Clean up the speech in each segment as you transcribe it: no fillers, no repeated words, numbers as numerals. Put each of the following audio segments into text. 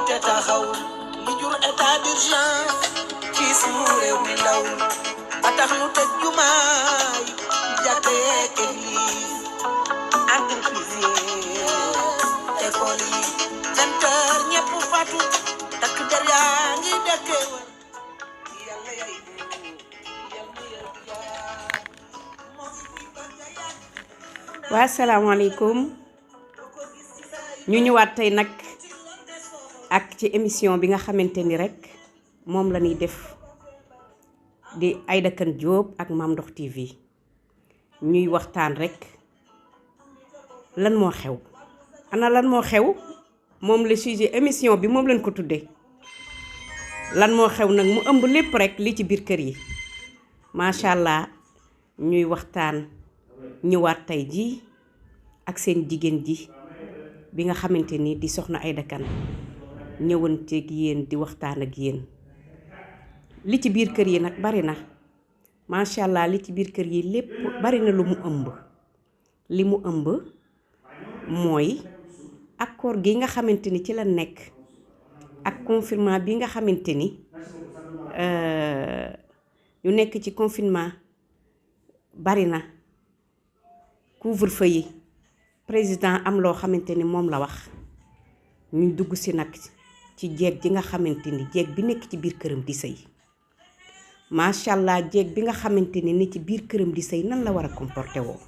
te taxaw li jur état d'urgence ci sunu réew mi ndaw ba tax nu tëj jumaay jàkka yeeg église entreprise école yi 20 heures ñëpp fatu takk der yaa ngi dëkkee wër yàlla yay waa asalaamaaleykum ñu ñëwaat tey nag ak ci émission bi nga xamante ni rek moom la ñuy def di Aïda Kane Diop ak Mame Ndokh TV ñuy waxtaan rek lan moo xew ana lan moo xew moom le sujet émission bi moom lañ ko tuddee lan moo xew nag mu ëmb lépp rek li ci biir kër yi macha allah ñuy waxtaan ñëwaat tey ji ak seen jigéen ji bi nga xamante ni di soxna Aïda Kane ñëwanteeg yéen di waxtaan ak yéen li ci biir kër yi nag bari na macha allah li ci biir kër yi lépp bari na lu mu ëmb li mu ëmb mooy accord gi nga xamante ni ci la nekk ak confinement bi nga xamante ni ñu nekk ci confinement bari na couvre-feu yi président am loo xamante ni moom la wax ñu dugg si nag ci jeeg ji nga xamante ni jeeg bi nekk ci biir këram di sëy macha allah jeeg bi nga xamante ni ci biir këram di sëy nan la war a comporté woo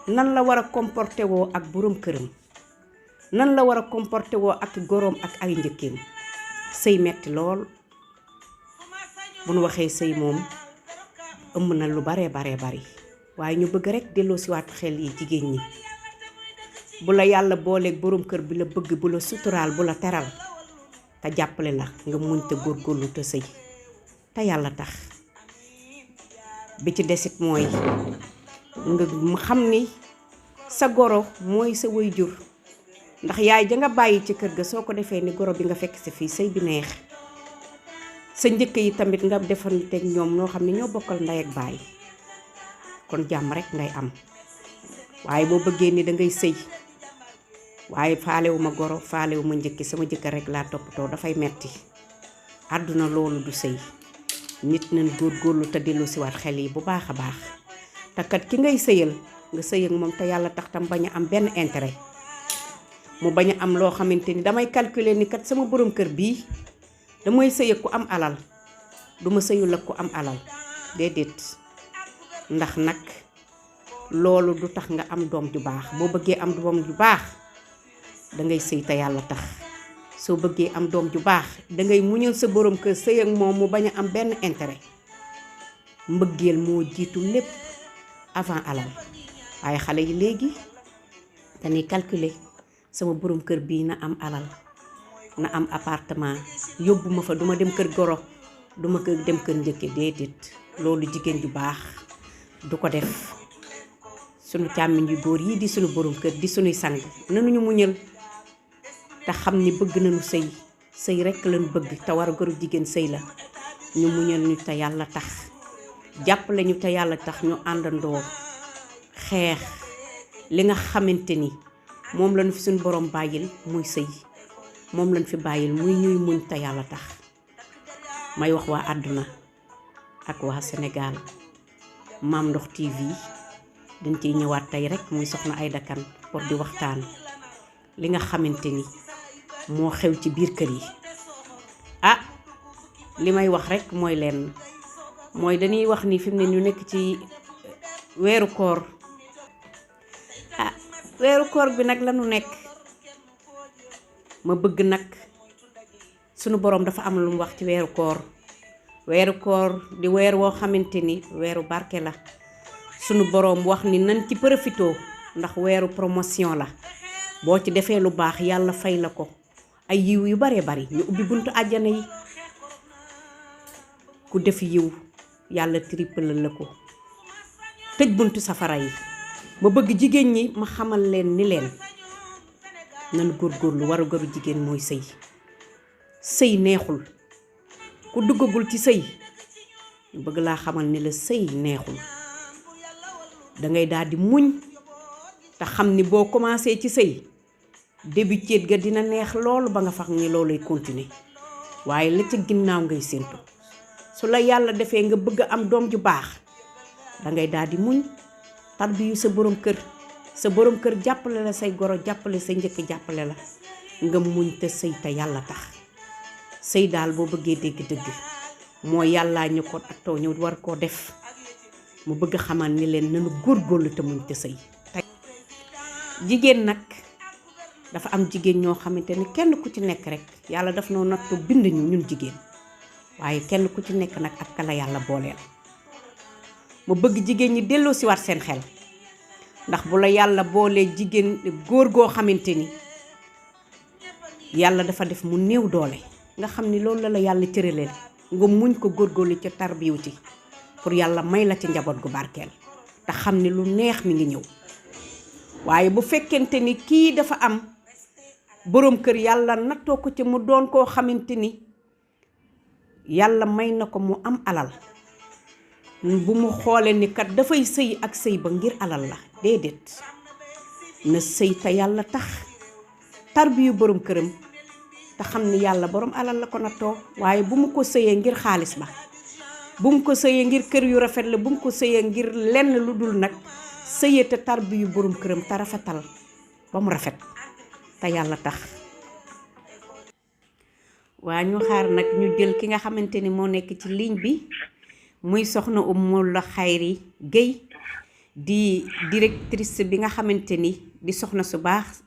nan la war a comporté woo ak boroom këram nan la war a comporté woo ak goroom ak ay njëkkeem sëy metti lool bu nu waxee sëy moom ëmb na lu bare bari waaye ñu bëgg rek delloo si waatu xel yi jigéen ñi bu la yàlla booleeg boroom kër bi la bëgg bu la suturaal bu la teral te jàppale la nga muñ te góorgóorlu te sëy te yàlla tax bi ci desit mooy nga xam ni sa goro mooy sa waajur ndax yaay ja nga bàyyi ci kër ga soo ko defee ni goro bi nga fekk si fii sëy bi neex sa njëkk yi tamit nga defanteeg ñoom ñoo xam ne ñoo bokkal ndey ak baay kon jàmm rek ngay am waaye boo bëggee ni dangay sëy waaye faalewuma goro faalewuma njëkki sama jëkkër rek laa toppatoo dafay metti àdduna loolu du sëy nit nañ góorgóorlu te dellu si waat xel yi bu baax a baax te kat ki ngay sëyal nga sëy ak moom te yàlla tax tam bañ a am benn intérêt mu bañ a am loo xamante ni damay calculer ni kat sama borom kër bii damay sëy ak ku am alal duma sëyul ak ku am alal déedéet ndax nag loolu du tax nga am doom ju baax boo bëggee am doom ju baax dangay sëy te yàlla tax soo bëggee am doom ju baax dangay muñal sa borom kër sëy ak moom mu bañ a am benn intérêt mbëggeel moo jiitu lépp avant alal waaye xale yi léegi dañuy calculer sama borom kër bii na am alal na am appartement yóbbu ma fa duma dem kër goro duma dem kër njëkke déedéet loolu jigéen ju baax du ko def sunu càmmiñ yu góor yi di sunu borom kër di sunuy sang nanuñu muñal te xam ni bëgg nañu sëy rekk lañu bëgg te war a gëru jigéen sëy la ñu muñal ñu te yàlla tax jàppale ñu te yàlla tax ñu àndandoo xeex li nga xamante ni moom lañu fi suñu borom bàyyil muy sëy moom lañu fi bàyyil muy ñuy muñ te yàlla tax may wax waa àdduna ak waa Sénégal Mame Ndokh TV dañ ciy ñëwaat tey rek muy soxna Aïda Kane pour di waxtaan li nga xamante ni moo xew ci biir kër yi li may wax rek mooy leen mooy dañuy wax ni fi mu ne ñu nekk ci weeru koor weeru koor bi nag lañu nekk ma bëgg nag sunu borom dafa am lu mu wax ci weeru koor di weer woo xamante ni weeru barke la sunu borom wax ni nan ci profitoo ndax weeru promotion la boo ci defee lu baax yàlla fay la ko ay yiw yu bare bari ñu ubbi buntu àjjana yi ku def yiw yàlla triple la ko tëj buntu safara yi ma bëgg jigéen ñi ma xamal leen ni leen nan góorgóorlu waru garu jigéen mooy sëy neexul ku duggagul ci sëy ñu bëgg laa xamal ni la sëy neexul dangay daal di muñ te xam ni boo commencé ci sëy début ceet ga dina neex loolu ba nga fax ni loolay continuer waaye la ca ginnaaw ngay séentu su la yàlla defee nga bëgg am doom ju baax dangay daal di muñ tarbiyu sa borom kër jàppale la say goro jàppale sa njëkk jàppale la nga muñ te sëy te yàlla tax sëy daal boo bëggee dégg-dëgg moo yàllaa ñu ko ak taw ñu war koo def mu bëgg xamal ni leen nanu góorgóorlu te muñ te sëy jigéen nag dafa am jigéen ñoo xamante ni kenn ku ci nekk rek yàlla daf noo nattu bind ñu ñun jigéen waaye kenn ku ci nekk nag ak kala yàlla booleel mu bëgg jigéen ñi delloo si waat seen xel ndax bu la yàlla boolee jigéen góor goo xamante ni yàlla dafa def mu néew doole nga xam ni loolu la yàlla cëralee nga muñ ko góorgóorlu ca tarbiyu ci pour yàlla may la ci njaboot gu barkeel te xam ni lu neex mi ngi ñëw waaye bu fekkente ni kii dafa am boroom kër yàlla nattoo ko ci mu doon koo xamante ni yàlla may na ko mu am alal bu mu xoolee ni kat dafay sëy ak sëy ba ngir alal la déedéet na sëy te yàlla tax tarbiyu boroom këram te xam ni yàlla boroom alal la ko nattoo waaye bu mu ko sëyee ngir xaalis ba bu mu ko sëyee ngir kër yu rafet la bu mu ko sëyee ngir lenn lu dul nag sëyee te tarbiyu boroom këram te rafetal ba mu rafet te yàlla tax waa ñu xaar nag ñu jël ki nga xamante ni moo nekk ci ligne bi muy soxna Ummul Xayri Guèye di directrice bi nga xamante ni di soxna su baax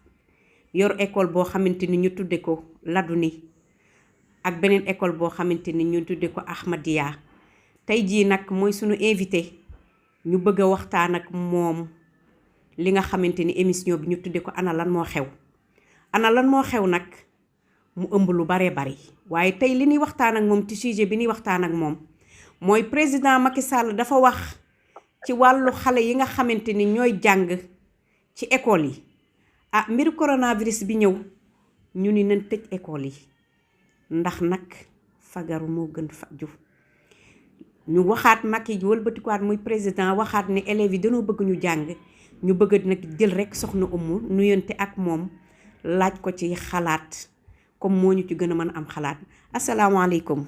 yor école boo xamante ni ñu tudde ko Laduni ak beneen école boo xamante ni ñu tudde ko Ahmadiya tey jii nag mooy sunu invité ñu bëgg a waxtaan ak moom li nga xamante ni émission bi ñu tudde ko ana lan moo xew nag mu ëmb lu bare bari waaye tey li ñuy waxtaan ak moom ci sujet bi ñuy waxtaan ak moom mooy président Macky Sall dafa wax ci wàllu xale yi nga xamante ni ñooy jàng ci école yi mbiru coronavirus bi ñëw ñu ni nañ tëj école yi ndax nag fagaru moo gën faju ñu waxaat Macky wëlbatikuwaat muy président waxaat ne élèves yi dañoo bëgg ñu jàng ñu bëgg nag jël rek soxna Umu nuyonte ak moom laaj ko ci xalaat comme moo ñu ci gën a mën a am xalaat asalaamaaleykum.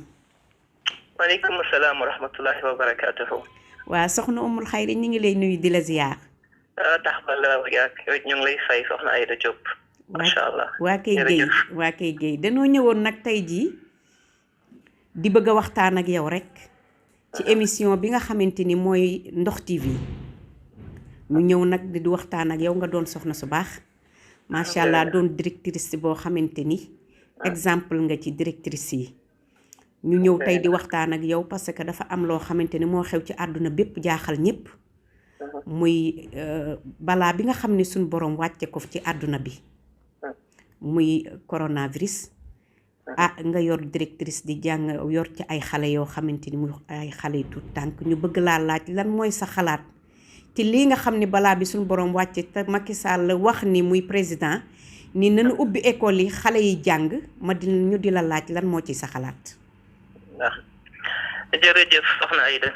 waaleykum salaam wa rahmatullahi wa barakaatuhu. waa soxna Ummul Xayri ñu ngi lay nuyu di la ziyaar. tax ba la ñu ngi lay fay soxna Aïda Diop. macha allah waa kay Guèye dañoo ñëwoon nag tey jii di bëgg a waxtaan ak yow rek ci émission bi nga xamante ni mooy Ndox TV ñu ñëw nag di waxtaan ak yow nga doon soxna su baax macha allah doon directrice boo xamante ni exemple nga ci directrice yi ñu ñëw tey di waxtaan ak yow parce que dafa am loo xamante ni moo xew ci àdduna bépp jaaxal ñépp muy balaa bi nga xam ne suñ borom wàcce ko ci àdduna bi muy coronavirus nga yor directrice di jàng yor ci ay xale yoo xamante ni muy ay xale yu tuut tànk ñu bëgg laa laaj lan mooy sa xalaat ci lii nga xam ne balaa bi suñ borom wàcce te Macky Sall wax ni muy président ni nañu ubbi école yi xale yi jàng ñu di la laaj lan moo ci sa xalaat. jërëjëf soxna Aïda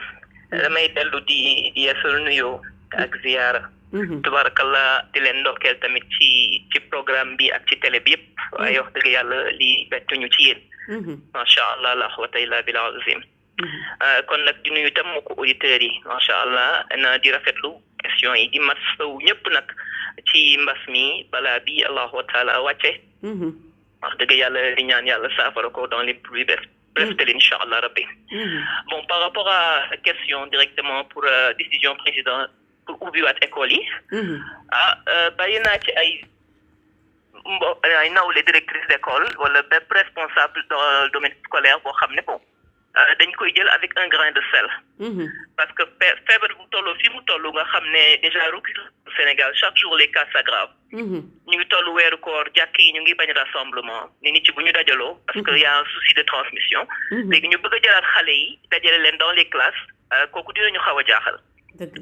damay dellu di yeesal nuyoo ak ziyaara tabarakallah di leen ndokkeel tamit ci programme bi ak ci télé bi yëpp waaye wax dëgg yàlla li bettuñu ci yéen macha allah la quwwata illa billah azim kon nag di nuyu tam moo ko auditeurs yi macha allah na di rafetlu question yi di masawu ñëpp nag ci mbas mi balaa bi allahu wa taala wàcce wax dëgg yàlla di ñaan yàlla saafara ko dans les plus brefs délais incha allah rabbi. Bon, par rapport à la question directement pour décision président pour ubbiwaat école yi bàyyi naa ci ay nawle directrice d'école wala bépp responsable dans le domaine scolaire boo xam ne bon dañ koy jël avec un grain de sel parce que feebar bu tolloo fi mu toll nga xam ne déjà recul au Sénégal chaque jour les cas s'aggravent ñu ngi toll weeru koor jàkk yi ñu ngi bañ rassemblement ni nit ci bu ñu dajaloo parce que y a un souci de transmission léegi ñu bëgg a jëlaat xale yi dajale leen dans les classes kooku dinañu xaw a jaaxal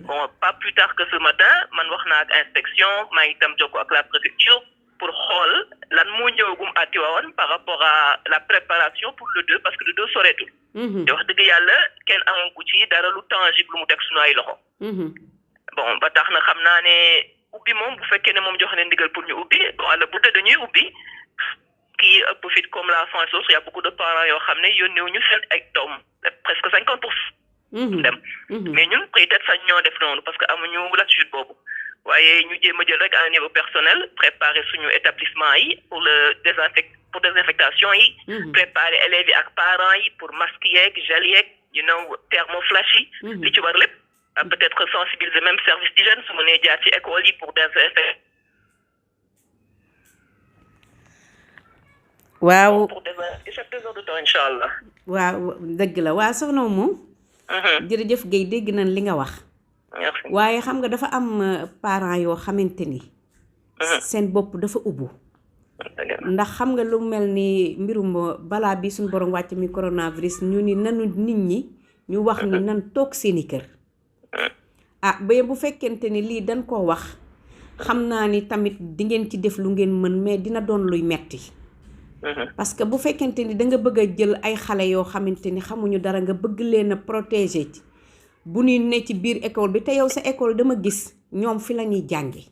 bon pas plus tard que ce matin man wax naa ak inspection maa ngi tam jokkoo ak la préfecture pour xool lan moo ñëwagum à Tivaouane par rapport à la préparation pour le 2 parce que le 2 soreetul te wax dëgg yàlla kenn amagu ci dara lu tangible lu mu teg suñu ay loxo bon ba tax na xam naa ne ubbi moom bu fekkee ne moom joxe na ndigal pour ñu ubbi wala bu dee dañuy ubbi kii ëpp fit comme la France il y a beaucoup de parents yoo xam ne yónneewuñu seen ay doom presque 50%. dem mais ñun peut-être sax ñoo def noonu parce que amuñu latitude boobu waaye ñu jéem a jël rek à un niveau personnel préparer suñu établissement yi pour pour désinfectation yi. préparer élèves yi ak parents yi pour masque yeeg gel yeeg thermoflash yi. li ci war lépp peut-être sensibiliser même service d'hygiène su mënee jaar ci école yi pour désinfecter. waaw pour désinfecter chaque 2 heures de temps incha allah. waaw dëgg la waa soxna moom. jërëjëf Guèye dégg nañ li nga wax. merci waaye xam nga dafa am parents yoo xamante ni. seen bopp dafa ubbu. ndax xam nga lu mel ni mbirum balaa bi suñu borom wàcc mi coronavirus ñu ni nanu nit ñi ñu wax ni nan toog seeni kër. ba bu fekkente ni lii dañ koo wax xam naa ni tamit di ngeen ci def lu ngeen mën mais dina doon luy metti parce que bu fekkente ni da nga bëgg a jël ay xale yoo xamante ni xamuñu dara nga bëgg leen a protéger ci bu ñuy ne ci biir école bi te yow sa école dama gis ñoom fi la ñuy jànge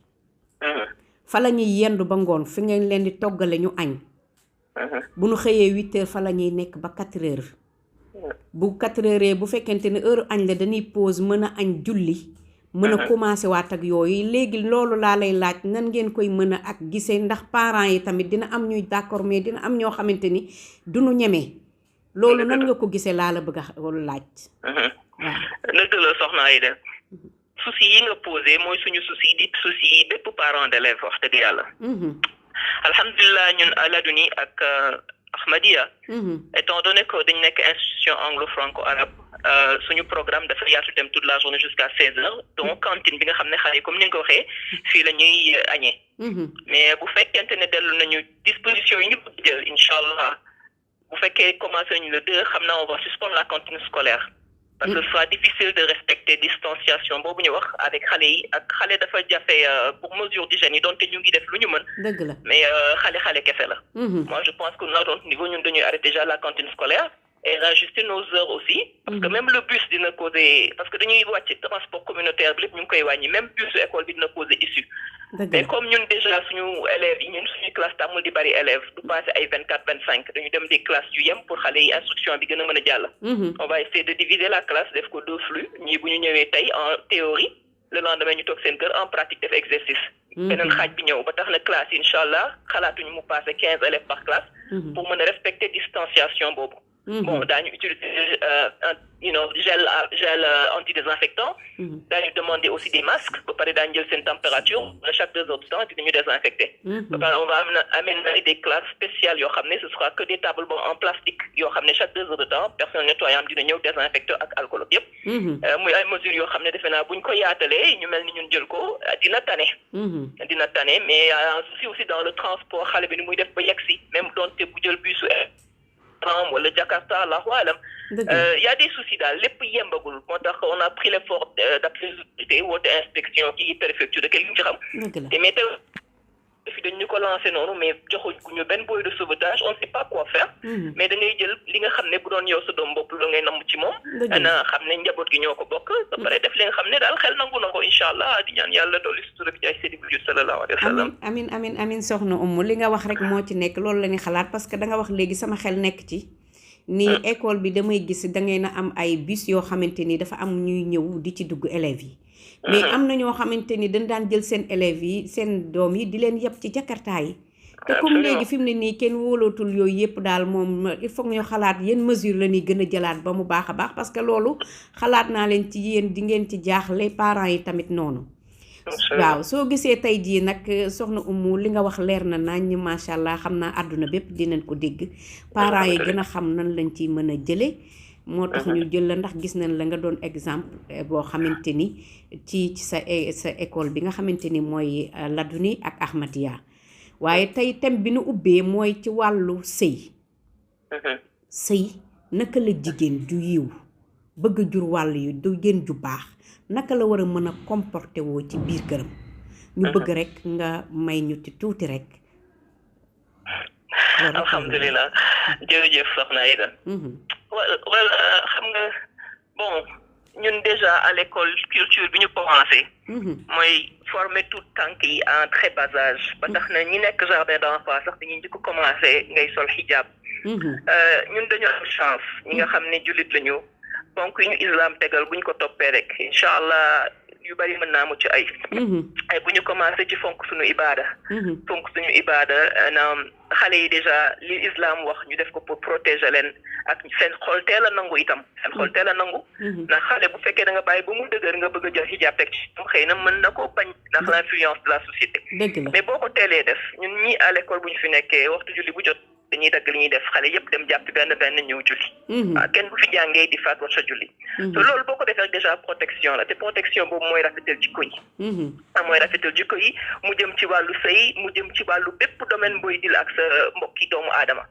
fa la ñuy yendu ba ngoon fi ngeen leen di toggale ñu añ bu ñu xëyee 8 heures fa la ñuy nekk ba 4 heures bu 4 heures bu fekkente ni heure añ la dañuy pause mën a añ julli mën a commencé waat ak yooyu léegi loolu laa lay laaj nan ngeen koy mën a ak gisee ndax parents yi tamit dina am ñuy d'accord mais dina am ñoo xamante ni duñu ñemee loolu nan nga ko gisee laa la bëgg a laaj. dëgg la soxna Aïda souci yi nga posé mooy suñu souci di souci yi bépp parent d'élève wax dëgg yàlla. alhamdulilah ñun Aladuni ak Ahmadiyya. étant donné que dañ nekk institution anglo-franco-arabe suñu programme dafa yaatu dem toute la journée jusqu'à 16 heures donc cantine bi nga xam ne xale yi comme ni nga ko waxee fii la ñuy añee. mais bu fekkente ne dellu nañu disposition yi ñu bëgg jël incha allah bu fekkee commencé nañu le 2 xam naa on va suspendre la cantine scolaire. parce que ce sera difficile de respecter distanciation boobu ñu wax avec xale yi ak xale dafa jafe pour mesure d'hygiène yi donte ñu ngi def lu ñu mën. dëgg la mais xale kese la. moi je pense que à notre niveau ñun dañuy arrêter déjà la cantine scolaire et rajuster nos heures aussi. parce que même le bus dina causer parce que dañuy wàcc transport communautaire bi lépp ñu ngi koy wàññi même bus école bi dina causer issue. mais comme ñun déjà suñu élèves yi ñun suñu classe tàmmul di bari élèves du passé ay 24 25 dañu dem des classes yu yem pour xale yi instruction bi gën a mën a jàll. on va essayer de diviser la classe def ko 2 flux ñii bu ñu ñëwee tey en théorie le lendemain ñu toog seen kër en pratique def exercice. beneen xaaj bi ñëw ba tax na classe yi incha allah xalaatuñu mu passé 15 élèves par classe. pour mën a respecter distanciation boobu. bon daañu utiliser gel antidésinfectant. daañu demander aussi des masques ba pare daañu jël seen température chaque 2 heures de temps dinañu désinfecter. ba pare on va amener des classes spéciales yoo xam ne ce sera que des tables bancs en plastique yoo xam ne chaque 2 heures de temps personnel nettoyant dina ñëw désinfecter ak alcool yëpp. muy ay mesures yoo xam ne defe naa buñ ko yaatalee ñu mel ni ñun jël ko dina tane. mais souci aussi dans le transport xale bi ni muy def ba yegg si même doonte bu jël bus wala Jakarta Allahu alam. y a des soucis daal lépp yembagul moo tax on a pris l'effort d'appeler les autorités woote inspection ci préfecture de kenn ñu ci xam. te mais fi dañ ñu ko lancé noonu mais joxuñu benn boy de sauvetage on ne sait pas quoi faire. mais da ngay jël li nga xam ne bu doon yow sa doom bopp la ngay namm ci moom. ana xam ne njaboot gi ñoo ko bokk. ba pare def li nga xam ne daal xel nangu na ko incha allah di ñaan yàlla dolli sutura bi jaay Seydi Bujur sallallahu alayhi wa sallam. amiin soxna Umu li nga wax rek moo ci nekk loolu la ñuy xalaat parce que da nga wax léegi sama xel nekk ci. ni école bi damay gis da ngay na am ay bus yoo xamante ni dafa am ñuy ñëw di ci dugg élèves yi. mais am na ñoo xamante ni dañ daan jël seen élèves yi seen doom yi di leen yeb ci jakarta yi. te comme léegi fi mu ne nii kenn wóolootul yooyu yëpp daal moom il faut ñu xalaat yéen mesure la ñuy gën a jëlaat ba mu baax a baax parce que loolu xalaat naa leen ci yéen di ngeen ci jaaxle parents yi tamit noonu. waaw soo gisee tey jii nag soxna Umu li nga wax leer na nañ macha allah xam naa àdduna bépp dinañ ko dégg parents yi gën a xam nan lañ ciy mën a jële moo tax ñu jël la ndax gis nañ la nga doon exemple boo xamante ni ci sa école bi nga xamante ni mooy Laduni ak Ahmadiyya waaye tey thème bi nu ubbee mooy ci wàllu sëy naka la jigéen ju yiw bëgg a jur wàll yu du jigéen ju baax naka la war a mën a comporter woo ci biir këram ñu bëgg rek nga may ñu ci tuuti rek. alhamdulilah jërëjëf soxna Aïda. wala xam nga bon ñun déjà à l'école culture bi ñu commencé mooy former tout tànk yi en très bas âge ba tax na ñi nekk jardin d'enfants sax dañuy njëkk commencé ngay sol hijab ñun dañu am chance ñi nga xam ne jullit lañu donc ñu islam tegal buñ ko toppee rek incha allah yu bari mën naa mucc ay bu ñu commencé ci fonk suñu ibada naam xale yi déjà li islam wax ñu def ko pour protéger leen ak seen xol teel a nangu itam seen xol teel a nangu ndax xale bu fekkee da nga bàyyi ba mu dëgër nga bëgg a jël hijab teg ci xëy na mën na koo bañ ndax l'influence de la société mais boo ko teelee def ñun ñii à l'école bu ñu fi nekkee waxtu julli bu jot dañuy dagg li ñuy def xale yëpp dem jàpp benn ñëw julli waaw kenn bu fi jàngee di faat sa julli te loolu boo ko defee déjà protection la te protection boobu mooy rafetal jikko yi mooy rafetal jikko yi mu jëm ci wàllu sëy mu jëm ci wàllu bépp domaine booy dil ak sa mbokki doomu aadama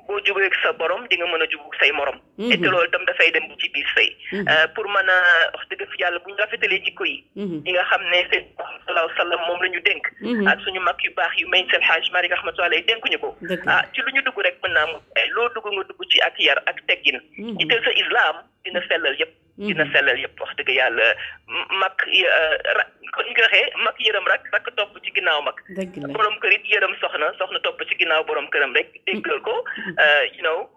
boo jubee ak sa borom di nga mën a jubug say morom et te loolu itam dafay dem ci biir sëy pour mën a wax dëgg fi yàlla bu ñu rafetalee jikko yi di nga xam ne seen sallallahu sallam moom la ñu dénk ak suñu mag yu baax yu may seen Hajj Malik rahmatullahi dénkuñu ko ci lu ñu dugg rek mën naa mu loo dugg nga dugg ci ak yar ak teggin jiital sa islam dina sellal yëpp wax dëgg yàlla mag kon ñu ko waxee mag yërëm rak topp ci ginnaaw mag borom kër it yërëm soxna topp ci ginnaaw borom këram rek déggal ko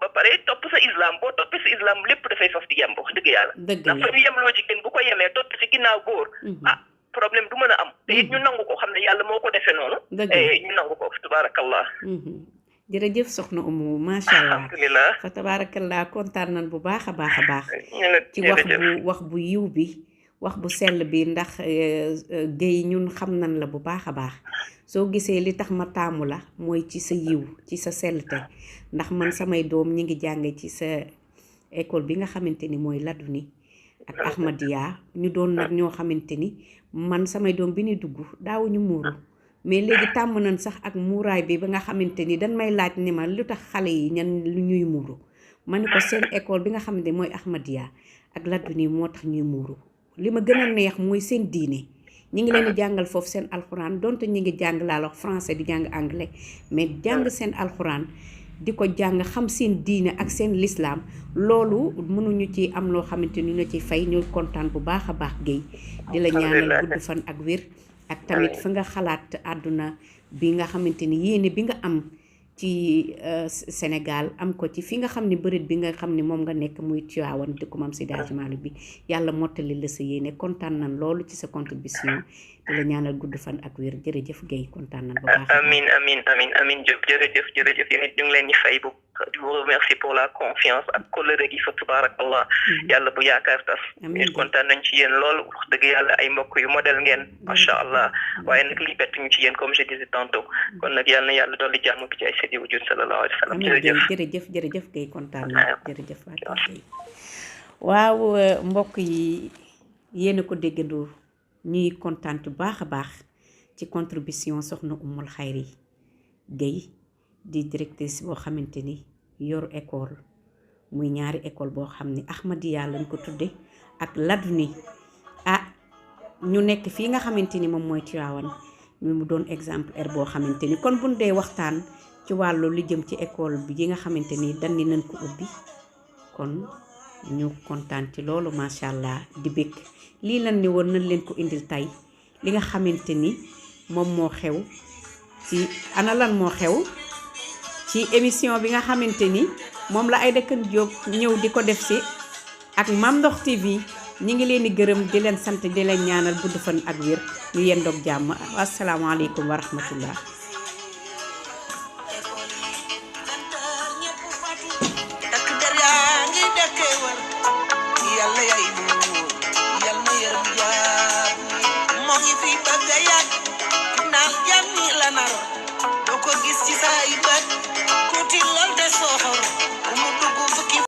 ba pare topp sa islam boo toppee sa islam lépp dafay faf di yem wax dëgg yàlla ndax fa ñu yemloo jigéen bu ko yemee topp ci ginnaaw góor problème du mën a am te it ñu nangu ko xam ne yàlla moo ko defee noonu ñu nangu ko tabaarakallah jërëjëf soxna Umu macha allah alhamdulilah fa tabaarakallah kontaan nañ bu baax a baax ci wax bu yiw bi wax bu sell bi ndax Guèye ñun xam nañ la bu baax a baax soo gisee li tax ma taamu la mooy ci sa yiw ci sa sellte ndax man samay doom ñi ngi jànge ci sa école bi nga xamante ni mooy Laduni ak Ahmadiya ñu doon nag ñoo xamante ni man samay doom bi ni dugg daawuñu muuru mais léegi tàmm nañ sax ak muuraay bi ba nga xamante ni dañ may laaj ni ma lu tax xale yi ñan lu ñuy muuru ma ni ko seen école bi nga xamante ni mooy Ahmadiya ak Laduni moo tax ñuy muuru li ma gën a neex mooy seen diine ñi ngi leen di jàngal foofu seen alxuraan donte ñi ngi jàng laa wax français di jàng anglais mais jàng seen alxuraan di ko jàng xam seen diine ak seen l'islam loolu mënuñu ci am loo xamante ni ñu ci fay ñu kontaan bu baax a baax Guèye di la ñaanal gudd fan ak wér ak tamit fi nga xalaat àdduna bi nga xamante ni yéene bi nga am ci Sénégal am ko ci fi nga xam ni bërit bi nga xam ni moom nga nekk muy Tivaouane dëkku Maam Seydi Hadji Malick bi yàlla mottali la sa yéene kontaan nañ loolu ci sa contribution di la ñaanal gudd fan ak wér jërëjëf Guèye kontaan nañ bu baax amin jërëjëf yéen it ñu ngi leen di fay bu di vous remercier pour la confiance ak kóllëre gi fa tabarakallah yàlla bu yaakaar tas ñu kontaan nañ ci yéen loolu wax dëgg yàlla ay mbokk yu modèle ngeen macha allah waaye nag li bett ñu ci yéen comme je disais tantôt kon nag yàlla na yàlla dolli jàmm bi ci ay sedi wujud sallallahu alayhi wa sallam jërëjëf Guèye kontaan na jërëjëf waaw mbokk yi yéen a ko déggandoo ñuy kontaan bu baax a baax ci contribution soxna Umul Xayri Guèye di directrice boo xamante ni yor école muy ñaari école boo xam ni Ahmadiya lañ ko tudde ak Laduni ñu nekk fii nga xamante ni moom mooy Tivaouane ñu mu doon exemplaire boo xamante ni kon buñ dee waxtaan ci wàllu lu jëm ci école bi yi nga xamante ni dañ ni nañ ko ubbi kon ñu kontaan ci loolu macha allah di bëgg lii lan ni woon nañ leen ko indil tey li nga xamante ni moom moo xew ci ana lan moo xew ci émission bi nga xamante ni moom la Aïda Kane Diop ñëw di ko def si ak Mame Ndokh TV ñi ngi leen di gërëm di leen sant di leen ñaanal gudd fan ak wér ñu yendoog jàmm asalaamaaleykum wa rahmatullah moo ngi fi bëgg a yàgg naan jàmmi la nar